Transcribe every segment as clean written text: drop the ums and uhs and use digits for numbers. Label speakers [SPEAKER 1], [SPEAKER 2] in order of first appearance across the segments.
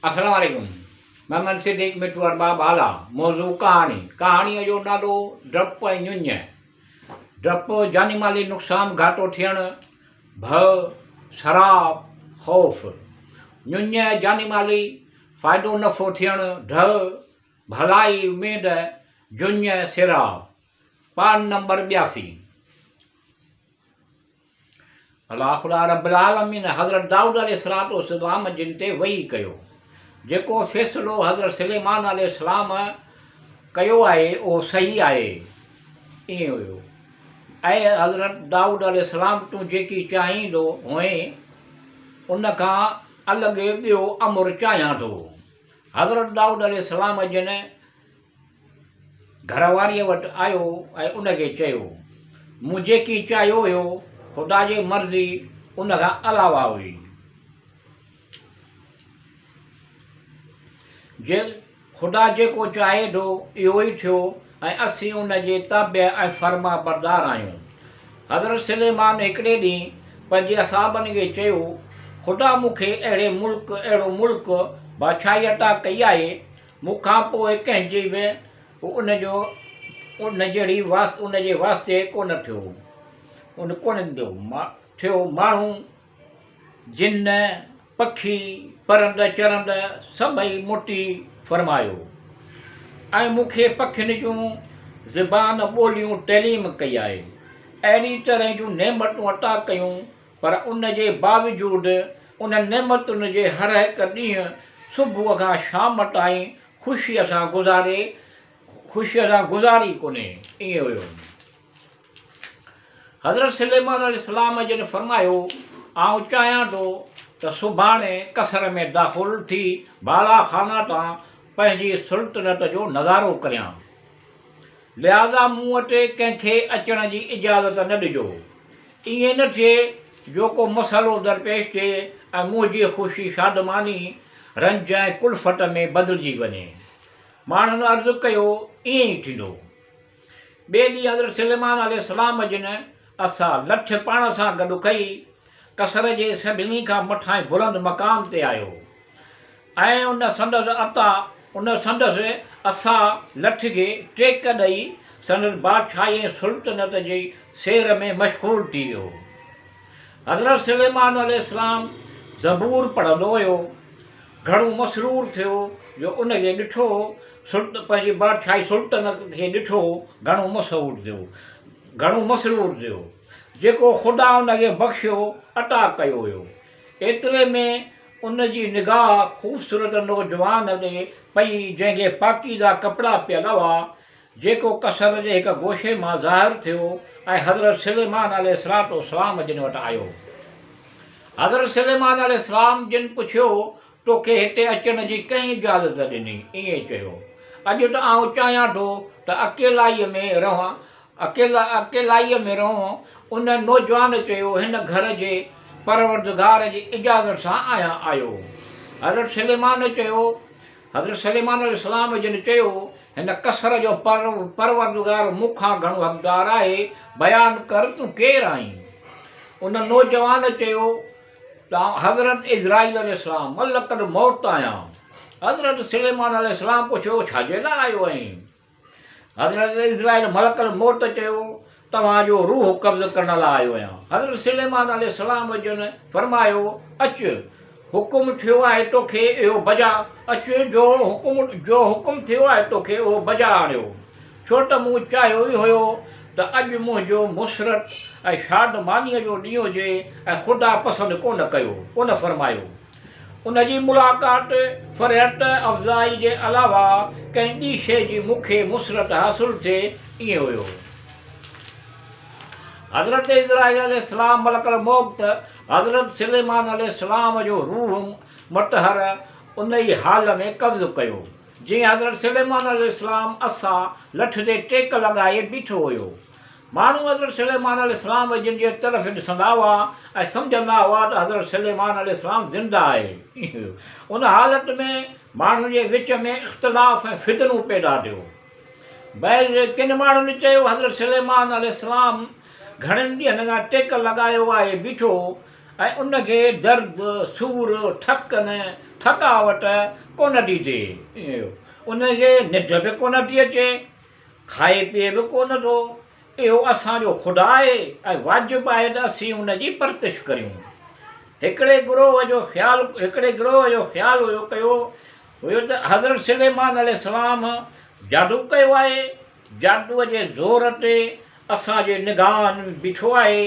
[SPEAKER 1] السلام عليڪم محمد صديق مٺو ارباب هالا موضوع ڪهاڻي ڪهاڻيء جو نالو ڊپ ۽ ڃڃ ڊپ جاني مالي نقصان گهاٽو ٿيڻ ڀؤ سراب خوف ڃڃ جاني مالي فائدو نفعو ٿيڻ ڍء ڀلائي اميد جڃ سراب پان نمبر 82. الله خدا رب العالمين حضرت دائود عليه الصلوة والسلام جن تي وحي ڪيو. جيڪو فيصلو حضرت سليمان عليه السلام ڪيو آهي اهو صحيح آهي. ائين هيو. اي حضرت دائود عليه السلام تون جيڪي چاهيندو هئين ان کان الڳ ٻيو امر چاهيان ٿو. حضرت دائود عليه السلام جن گهر واريء وٽ آيو ۽ ان کي چيو، مون جيڪي چاهيو هيو، خدا جي مرضي ان کان علاوه هئي. جي خدا جيڪو چاهي ٿو، اهو ئي ٿيو ۽ اسين ان جي تابع ۽ فرمانبردار آهيون. حضرت سليمان هڪڙي ڏينهن پنهنجي اصحابن کي چيو، خدا مون کي اهڙي ملڪ، اهڙو ملڪ، بادشاهي عطا ڪئي آهي، مون کان پوء ڪنهن جي به ان جو ان جهڙي ان جي واسطي ڪونه ٿيو ان ڪونه ٿيو ٿيو ماڻهو جن پکي پرند چرند سڀئي مٽي فرمايو ۽ مون کي پکين جون زبان ٻوليون تعليم ڪئي آهي اهڙي طرح جون نعمتون عطا ڪيون پر ان جي باوجود انهن نعمتن جي هر هڪ ڏينهن صبح کان شام تائين خوشيء سان گذاري خوشيء سان گذاري ڪونهي. ائين هيو. حضرت سليمان عليه السلام جن فرمايو، آئون چاهيان ٿو ته سڀاڻي قصر ۾ داخل ٿي بالا خانه تان پنهنجي سلطنت جو نظارو ڪريان. لهٰذا مون وٽ ڪنهن کي اچڻ جي اجازت نه ڏجو. ائين نه ٿئي جو ڪو مسئلو درپيش ٿئي ۽ منهنجي خوشي شادماني رنج ۽ ڪلفت ۾ بدلجي وڃي. ماڻهن عرض ڪيو، ائين ئي ٿيندو. ٻئي ڏينهن حضرت سليمان عليه السلام جن عصا، لٺ، پاڻ سان گڏ کنئي، قصر جي سڀني کان مٿانهين بلند مقام تي آيو. ۽ ان سندس عطا، ان سندس عصا، لٺ، کي ٽيڪ ڏئي سندس بادشاهي ۽ سلطنت جي سير ۾ مشغول ٿي ويو. حضرت سليمان عليه السلام زبور پڙهندو هيو. گهڻو مسرور ٿيو جو ان کي ڏٺو، سلط پنهنجي بادشاهي سلطنت کي ڏٺو، گهڻو مسحور ٿيو، گهڻو مسرور ٿيو، جيڪو خدا ان کي بخشيو، عطا ڪيو هيو. ايتري ۾ ان جي نگاهه خوبصورت نوجوان تي پئي جنهن کي پاڪيزه ڪپڙا پيل هئا، جيڪو قصر جي هڪ گوشي مان ظاهر ٿيو ۽ حضرت سليمان عليه الصلوة والسلام جن وٽ آيو. حضرت سليمان عليه السلام جن پڇيو، توکي هتي اچڻ جي ڪنهن اجازت ڏني؟ ائين چيو، اڄ ته آئون چاهيان ٿو ته اڪيلائيء ۾ رهان اڪيلائيء ۾ رهون. ان نوجوان چيو، هن گهر جي پروردگار جي اجازت سان آهيان آيو. حضرت سليمان چيو، حضرت سليمان عليه السلام جن چيو، هن قصر جو پروردگار مون کان گهڻو حقدار آهي، بيان ڪر تون ڪير آهين؟ ان نوجوان چيو ته آئون حضرت عزرائيل عليه السلام ملڪ الموت آهيان. حضرت سليمان عليه السلام پڇيو، ڇا جي لاء آيو آهين؟ حضرت عزرائيل ملڪ الموت چيو، توهان جو روح قبض ڪرڻ لاء آيو آهيان. حضرت سليمان عليه السلام جن فرمايو، اچ، حڪم ٿيو آهي توکي اهو بجا اچ، جو حڪم جو حڪم ٿيو آهي توکي اهو بجا آڻيو، ڇو ته مون چاهيو ئي هيو ته اڄ منهنجو مسرت ۽ شادمانيء جو ڏينهن هجي ۽ خدا پسند ڪونه ڪيو، ڪونه فرمايو. ان جي ملاقات فرحت افزائي جي علاوه ڪنهن ٻي شيء جي مون کي مسرت حاصل ٿئي ائين هيو. حضرت عزرائيل عليه السلام ملڪ الموت حضرت سليمان عليه السلام جو روح مطهر ان ئي حال ۾ قبض ڪيو جيئن حضرت سليمان عليه السلام عصا لٺ تي ٽيڪ لڳائي بيٺو هيو. ماڻهو حضرت سليمان عليه السلام جن جي طرف ڏسندا هئا ۽ سمجهندا هئا ته حضرت سليمان عليه السلام زنده آهي. ان حالت ۾ ماڻهن جي وچ ۾ اختلاف ۽ فتنو پيدا ٿيو. بعض ڪن ماڻهن چيو حضرت سليمان عليه السلام گهڻن ڏينهن کان ٽيڪ لڳايو آهي بيٺو ۽ ان کي درد، سور، ٿڪن، ٿڪاوٽ ڪونه ٿي ٿئي. ان کي ننڊ به ڪونه ٿي اچي، کائي پيئي به ڪونه ٿو. اهو اسان جو خدا آهي ۽ واجب آهي ته اسين ان جي پرتش ڪريون. هڪڙي گروهه جو خيال هڪڙي گروهه جو خيال اهو ڪيو هيو ته حضرت سليمان عليه السلام جادو ڪيو آهي، جادوء جي زور تي اسان جي نگاهن ۾ بيٺو آهي،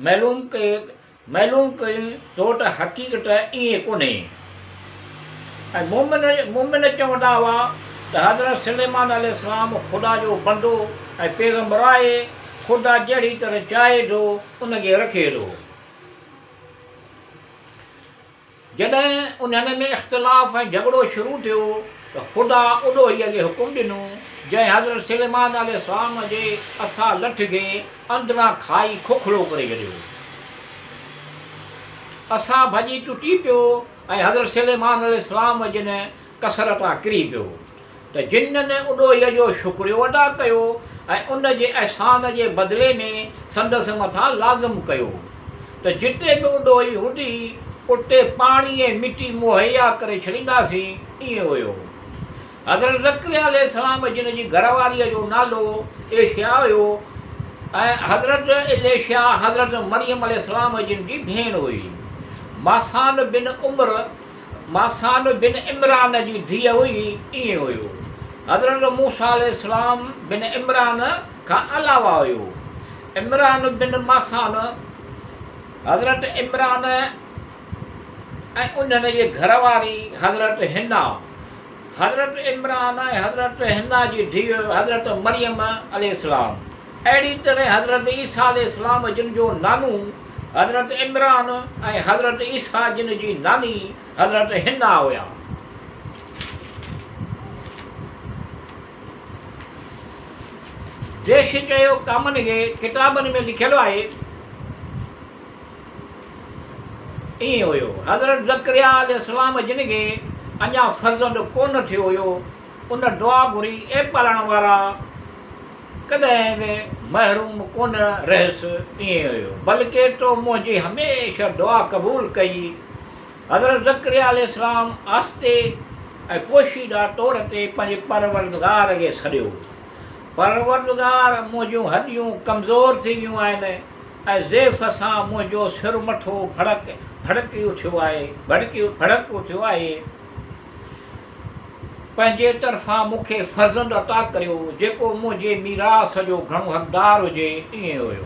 [SPEAKER 1] معلوم ڪي معلوم ڪيون ٿو ته حقيقت ائين ڪونهي. ۽ مؤمن مؤمن چوندا هئا ته حضرت سليمان عليه السلام خدا جو بندو ۽ پيغمبر آهي، خدا جهڙي طرح چاهي ٿو ان کي رکي ٿو. جڏهن انهن ۾ اختلاف ۽ جهڳڙو شروع ٿيو ته خدا اڏوهيء کي حڪم ڏنو، جنهن حضرت سليمان عليه السلام جي عصا لٺ کي اندران کائي کوکلو ڪري ڇڏيو. عصا ڀڄي ٽٽي پيو ۽ حضرت سليمان عليه السلام جن قصر تان ڪري پيو. ته جنن اڏوهيء جو شڪريو ادا ڪيو ۽ ان جي احسان جي بدلي ۾ سندس مٿان لازم ڪيو ته جتي به اڏوهي هوندي اتي پاڻي ۽ مٽي مهيا ڪري ڇڏينداسين. ائين هيو. حضرت زڪريا عليه السلام جن جي گهر واريء جو نالو ايشيا هيو ۽ حضرت اليشيا حضرت مريم عليه السلام جن جي ڀيڻ هئي. ماسان بن عمر ماسان بن عمران جي ڌيء هئي، ائين هيو. حضرت موسيٰ عليه السلام بن عمران کان علاوه هيو. عمران بن ماسان، حضرت عمران ۽ انهن جي گهر واري حضرت حنا، حضرت عمران ۽ حضرت حنا جي ڌيء حضرت مريم عليه السلام. اهڙي طرح حضرت عيسيٰ عليه السلام جن جو نانو حضرت عمران ۽ حضرت عيسيٰ جن جي ناني حضرت حنا هيا. ديش چيو ڪامن کي ڪتابن ۾ لکيل آهي. ائين هيو. حضرت زڪريا عليه السلام جن کي اڃا فرزند ڪونه ٿيو هيو. ان دعا گهري، اي پالڻ وارا! ڪڏهن به محروم ڪونه رهيس، ائين هيو، بلڪه تو منهنجي هميشه دعا قبول ڪئي. حضرت زڪريا عليه السلام آهستي ۽ پوشيده طور تي پنهنجي پروردگار کي سڏيو، پروردگار! منهنجون هڏيون ڪمزور ٿي ويون آهن ۽ ضعف سان منهنجو سر مٿو ڀڙڪ ڀڙڪي اٿيو آهي، ڀڙڪي ڀڙڪ اٿيو آهي. پنهنجي طرفان مون کي فرزند عطا ڪريو، جيڪو منهنجي ميراث جو گهڻو حقدار هجي، ائين هيو.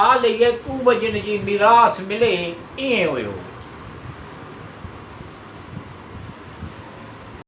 [SPEAKER 1] آل يعقوب جن جي ميراث ملي، ائين هيو.